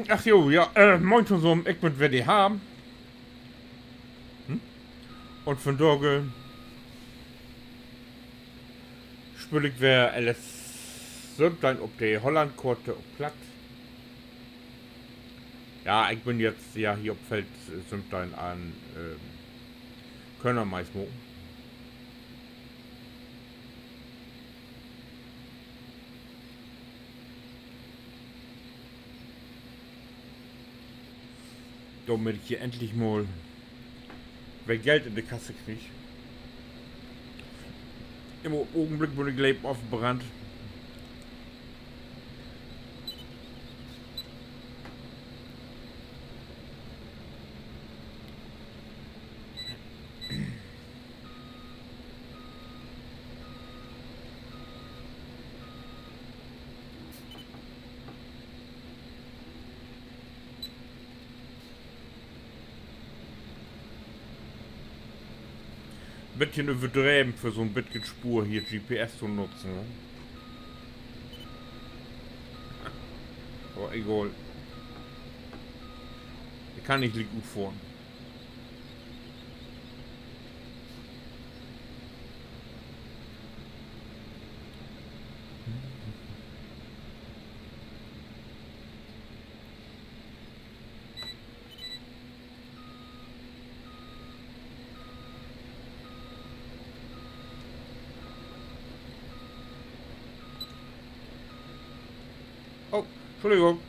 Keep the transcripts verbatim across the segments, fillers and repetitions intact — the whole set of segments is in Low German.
Ach jo, ja, äh, moin tosamen, ik bün weer de Harm. Hm? Un vandage speel ik weer L S söventeihn op de Holland-Koort op Platt. Ja, ik bün jetzt ja hier op Feld, äh, söventeihn an, ähm, Körnermais maken. Dormit ik hier endlich mal weer Geld in de Kasse krieg. In'n Ogenblick bün ik leep afbrannt. Beten överdreven för so'n beten Spoor hier G P S to nutzen, ne? Aver egal. Ik kann nich liek utfohren. Oh, Entschuldigung.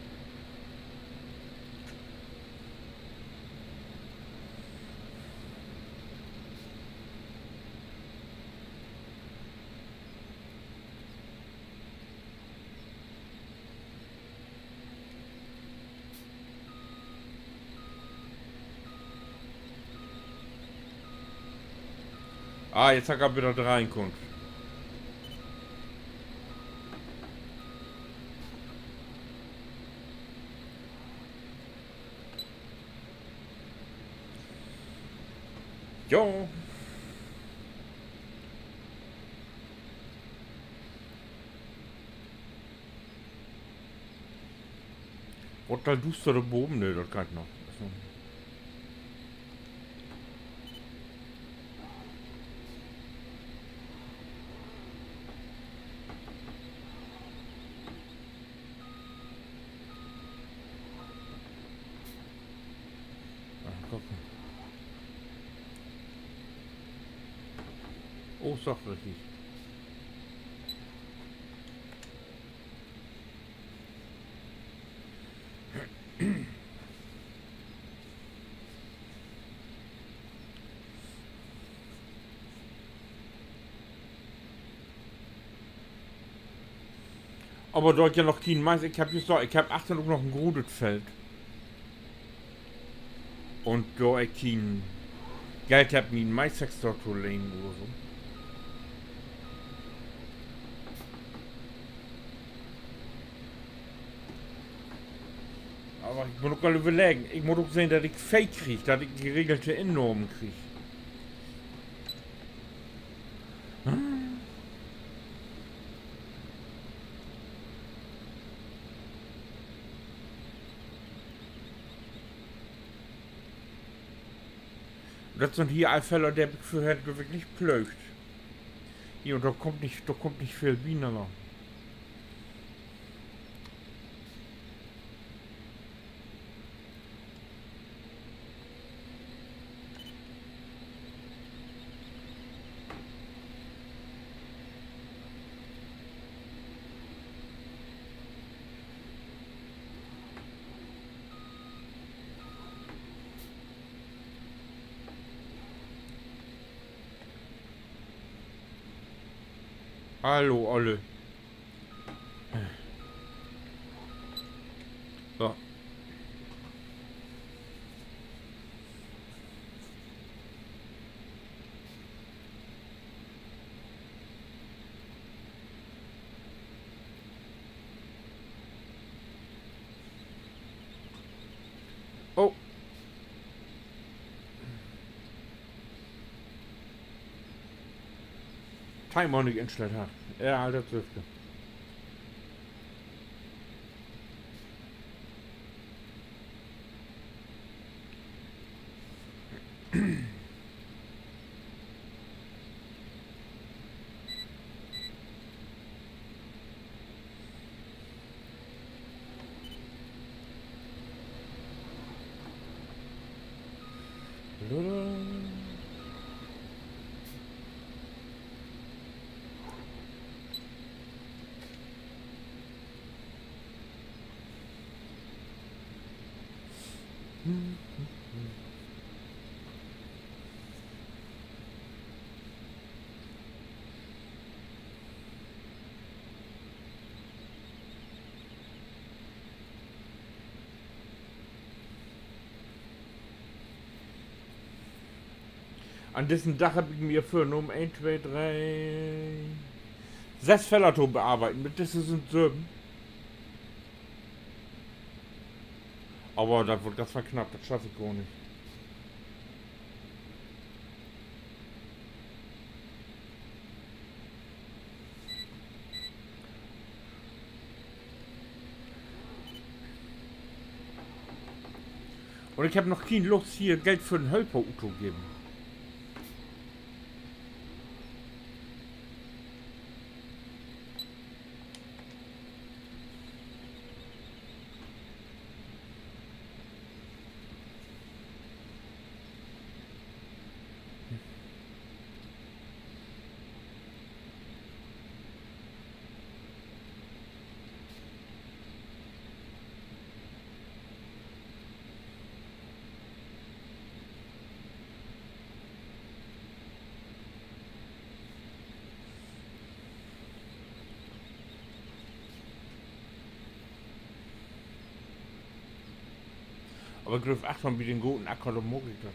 Ah, jetzt harr ik al wedder drei kunnt. Jo. Wat, dor duster dor baven? Nee, dat geiht noch. Also. Ah, guck mal. Oh, is doch richtig. Aver dor ik ja noch kien Mais, ik heff jüst, ik heff achtern ok noch en grotet Feld. Un dor ik kien Geld heff, mi en Maistraktor to lehnen oder so. Aver ik mutt ok mal överleggen, ik mutt ok sehn, dat ik Veeh krieg, dat ik geregelte Innahmen krieg. Dat sünd hier all Feller, de heff ik vörher, glööv ik, nich plöögt. Hier, un dor kummt nich, dor kummt nich veel bi, aver Hallo, Olle. So. Oh. Timer nich instellt harr. Ja, dat dröff ik. An dissen Dag heff ik mi vörnahmen, een, twee, dree, söss Feller to bearbeiden. Mit disse sünd söven. Aver dat warrt ganz verknappt, dat schaff ik gor nich. Un ik heff noch keen Lust, hier Geld för 'n Hölper uttogeven. Aver ik glööv, ach, schon bi den groten Acker, dor maak ik dat.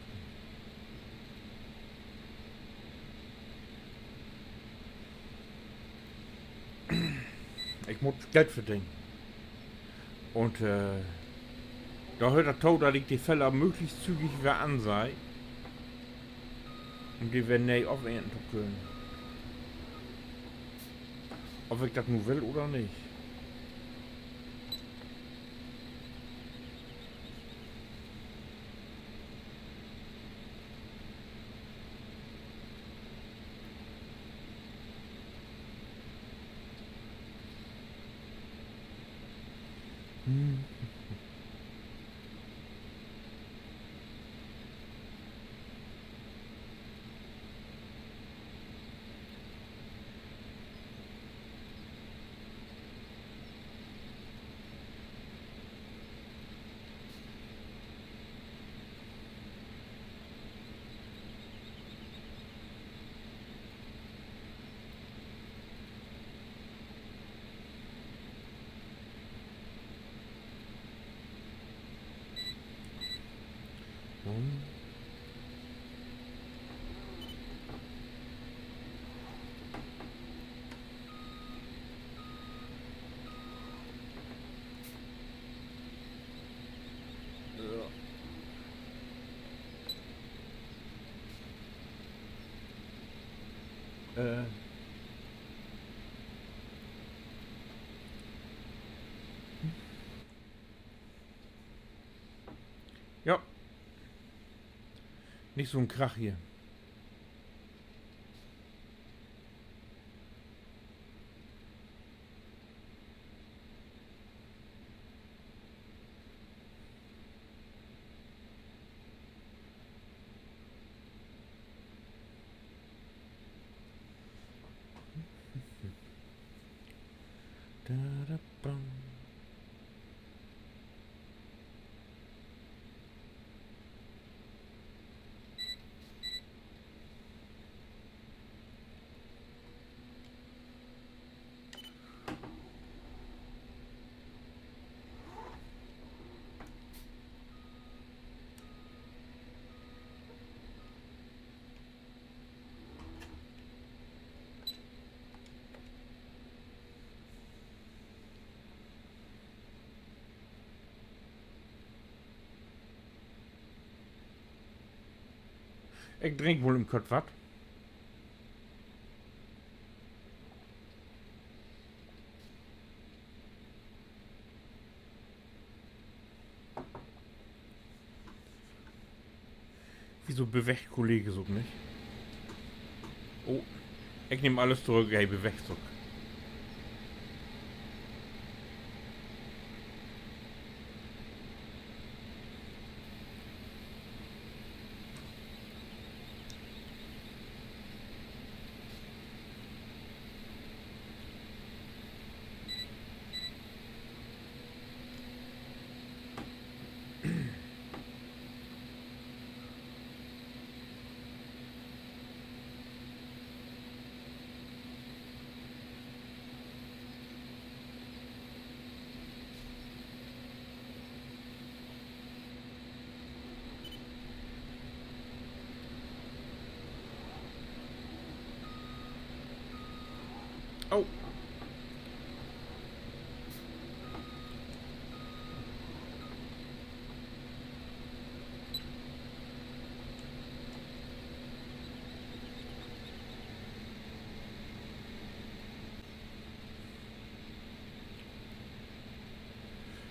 Ik mutt Geld verdenen. Un, äh, dor höört dat to, dat ik de Feller mööglichst zügig weer ansei, üm de weer nee ofernten to könen. Of ik dat nu will oder nich. Äh. Ja. Nich so 'n Krach hier. Ik drink mal even kort wat. Wieso bewegt Kollege sük nich? Oh, ik nehm allens torüch, he bewegt sük.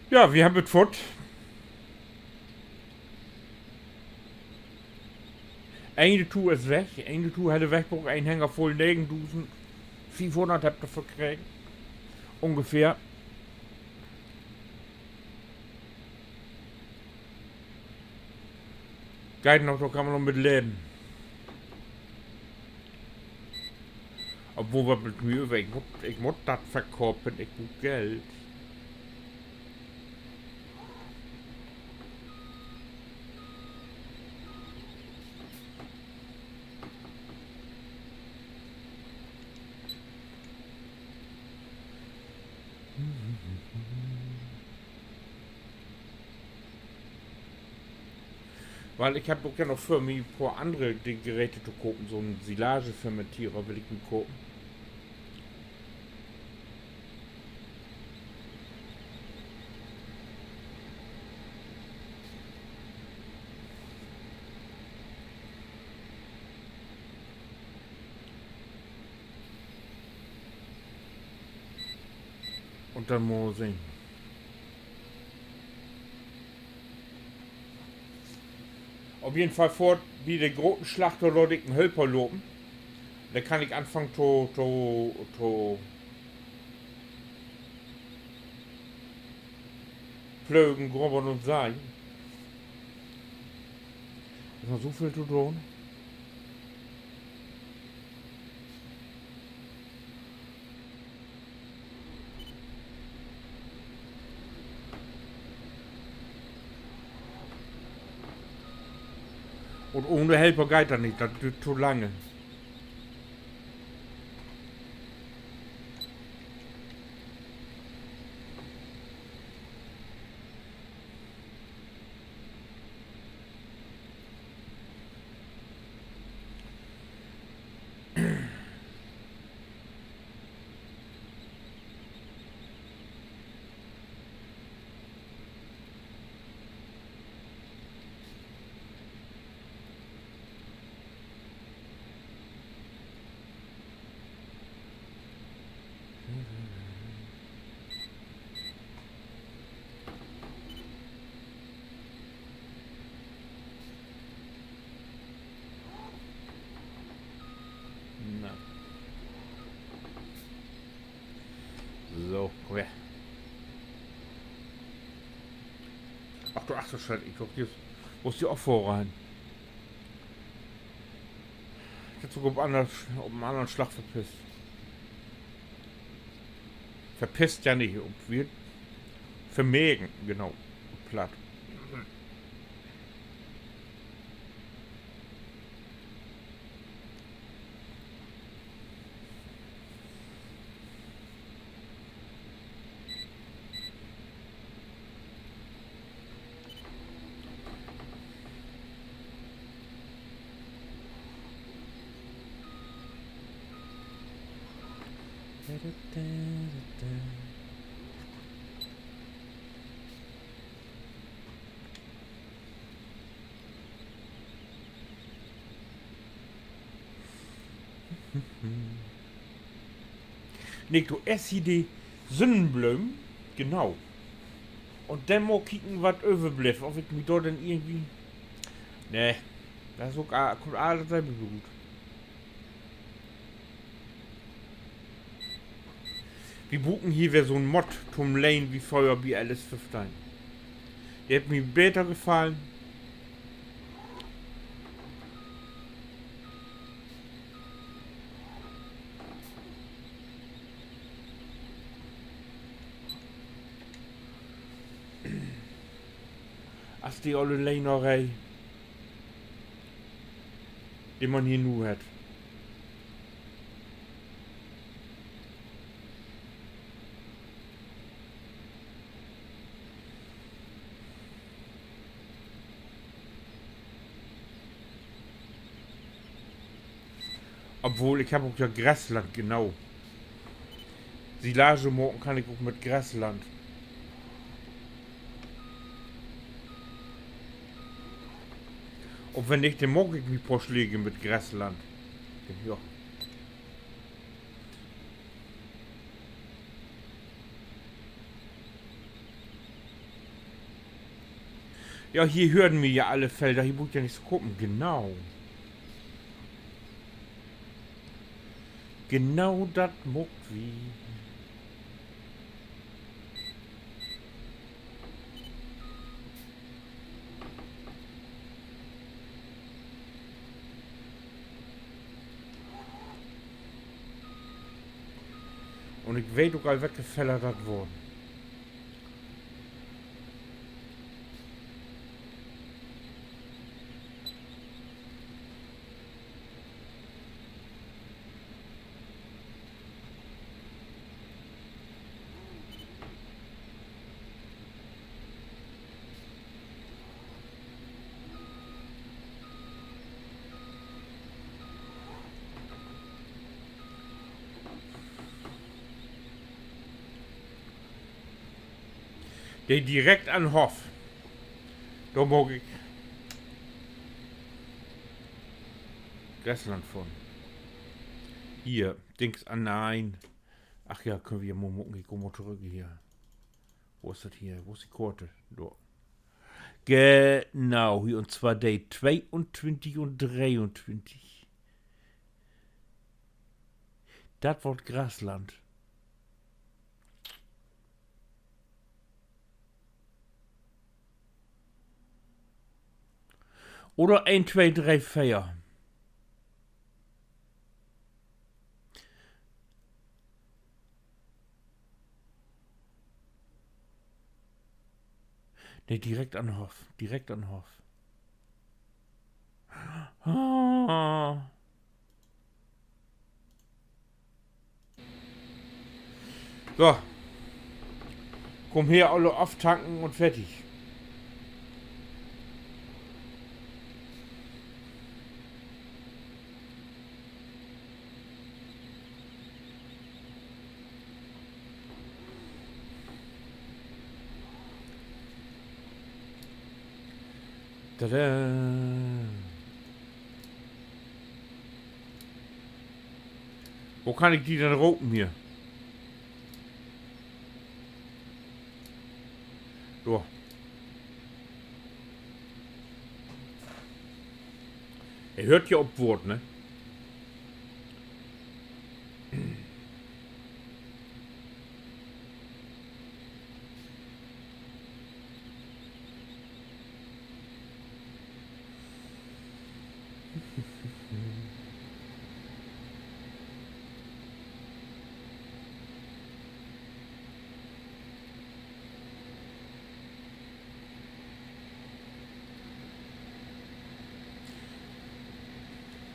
Ja, wi hebbt et futt. Ene Tour is weg, ene Tour hett he wegbrocht, en Hänger vull, negendusenddreehunnert hebbt he verkregen. Ungefähr. Geiht noch, dor kann man noch mit leven. Obwohl, wat mit mi över, ik mutt, ik mutt dat verkopen, ik bruuk Geld. Wiel ik hebb ok ja noch vör, mi en poor annere Ding, Geräte to kopen. So'n Silagefermentierer will ik mi kopen. Un denn mal sehn. Op jeden Fall foort bi de groten Slachter laat ik en Hölper lopen. Denn kann ik anfangen to, to, to plögen, grubbern un seien. Is noch so veel to doon. Un ohne Helper geiht dat nich, dat duert to lange. Na. So, kumm her. Ach du, ach du Scheiße, ik glööv, hier is, wo is de Affohr hen? Ik heff sogor op anners, op en annern Slag verpisst. Verpisst ja nich, op, wie, vermegen, genau, op Platt. Nee, do ees he de Sünnenbloom, genau. Un denn mal kieken, wat överblifft, of ik mi dor denn irgendwie, nee, dat is ok, kummt allens selbe ut. Wi bruken hier weer so'n Mod to'n Lehnen wie fröher bi L S föffteihn. De hett mi beter gefallen. As de olle Lehneree, de man hier nu hett. Obwohl, ik heff ok ja Grasland, genau. Silage maken kann ik ok mit Grasland. Un wenn nich, denn maak ik mi poor Släge mit Grasland. Ja. Ja, hier höört wi ja alle Felder, hier mutt ja nix kamen, genau. Genau dat maakt wi. Un ik weet ok al, welke Feller dat weren. De direkt an Hoff. Dor maak ik Grasland vun. Hier, Dings, ah, nee. Ach ja, köönt wi ja mal maken, ik gah mal torüch hier. Wo is dat hier? Wo is de Koort? Dor. Genau, hier, un zwar de tweeuntwintig un dreeuntwintig. Dat word Grasland. Oder een, twee, dree, veer. Nee, direkt an Hoff. Direkt an Hoff. Ah. So. Kumm her, alle aftanken un fertig. Tada. Wo kann ik di denn ropen hier? Dor. He höört ja op Woort, ne?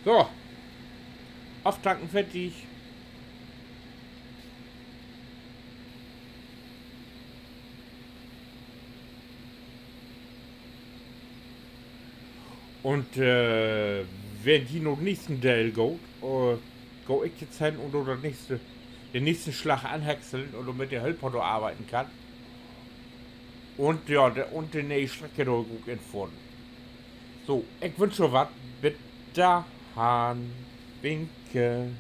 So. Aftanken, fertig. Un, äh, wenn ji na den nächsten Deel gaht, äh, gah ik nu hen un do dat nächste, den nächsten Slag anhäckseln un dormit de Hölper dor arbeiden kann. Un ja, de, un de ne'e Streck do ok infohren. So, ik wünsch jo wat. Bit dahan. Winke.